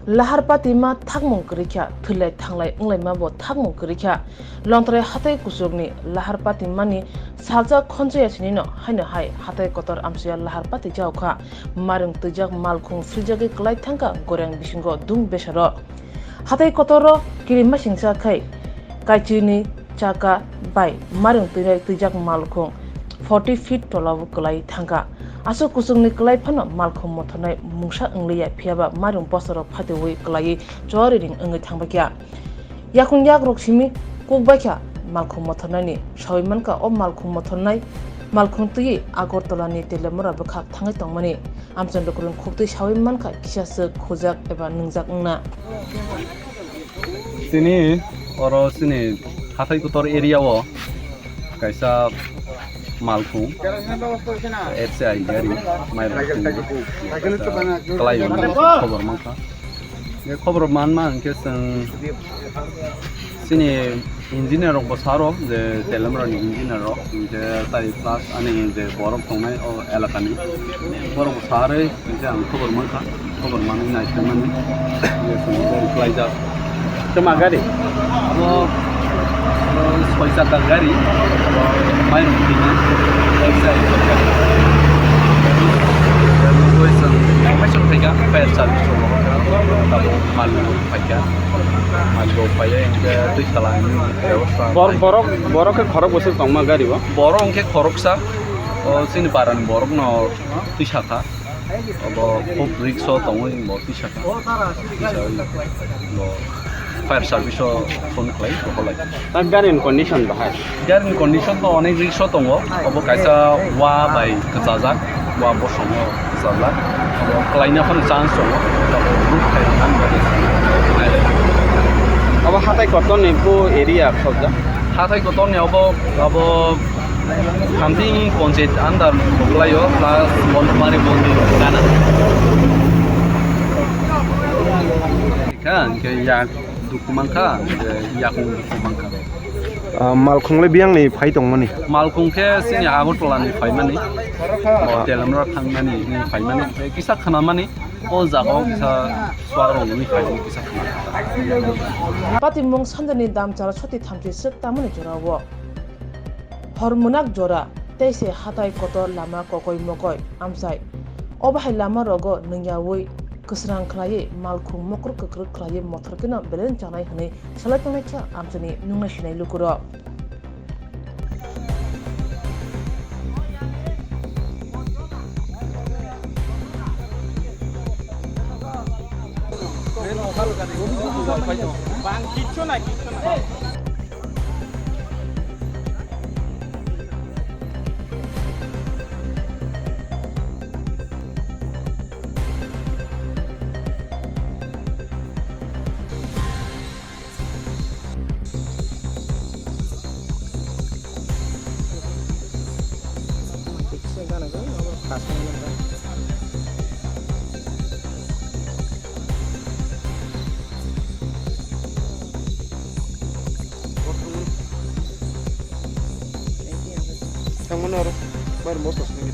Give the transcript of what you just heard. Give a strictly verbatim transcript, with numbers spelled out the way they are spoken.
Lahar patima thakmung kwrwi kha, thwilai thanglai wnglaima bo thakmung kwrwi kha. Lontrai hatai kuchukni lahar patimani salsa khonchaya sinino haino hai hatai kotor amchaya lahar pati jao kha. Marwng twijak malkhung philjagwi kwlai thangkha goreng bisingo dum besaro. Hatai kotoro kirimasingcha khai kaichini chaka bai marwng twijak malkhung forty feet tolao kwlai thangkha. Aswk kuchukni kwlai phano malkhung mothornai mungsa wngliya, phiyaba marwng bosaro phatewi kwlaiwi choriring wngwi thangbaikha. Yakung yakrok simi kukbaikha malkhung mothornaini. Sawi mankha o malkhung mothornai malkhung twiwi Agartala ni Teliamura bwkhak thangwi tongmani. Amchai lukurokni khuktwi sawi mankha kisa swk khujak eba nwngjak wngna. Chini oro chini hathai kotor area o kaisa malkhung F C I gari mairok twi kwlai hwnwi khobor mankha. Ye khobor manma hwnkhe chwng chini engineer rok bo saro je Teliamura ni engineer rok, hwnkhe tai plus ani je borok tongnai o elaka ni borok bo sarwi hwnkhe ang khobor mankha. Khobor manwi naisingmani, je chwng reply jak. Tama gari? Abo, abo soi chakka gari, abo mairok twi na, extra extra gari. Nugui chwng information phaikha, fire service rok, abo mal rok phaikha, mal rok phaiya, hwnkhe twi sala hinwi bebosta. Bor-, borok, borok khe khorok bwswk tongma gari o? Borok hwnkhe khoroksa, o chini parani borokno twi sakha. Obo khub risk o tongwi bo tisa kha. Tisa oi bo fire service o phone khlai, bo kholai. Ta gari ni condition bahai? Gari ni condition to onek risk o tongo. Obo kaisa wa bai kwchajak, wa bosongo kwchajak. Obo khlaina phano chance tongo. Obo ruk khai rwkha ni bagwi. Obo hatai kotor ni bo area khobjak? Hatai kotor ni obo, obo Hamting Panchayat under Moklaio plus Mondopari Mondir Kana. Kha, hwnkhe yak dukhu mankha, hwnkhe yakung dukhu mankha. Ah, malkhung le biyang ni phai tongmani? Malkhung khe chini Agartala ni phaimani, o Teliamura thangmani ni phaimani, hwnkhe kisa khnamani, o jaga o kisa suarok ni phaimani kisa khna. Patimung sanjani dam chara soti thamchi swk tamani jora o. Hor munak jora, tei se hatai kotor lama kokoi mokoi amchai. Obo hai lama rogo nwngyawi kwsrang khlaiwi malkhung mokrok kwkrwk khlaiwi mothor keno beleng chanai hwnwi salai tongnai khe amchaini nungnai sinai lukurok. Bang kichu na kichu na. Tangmani oro, bar mosla sini.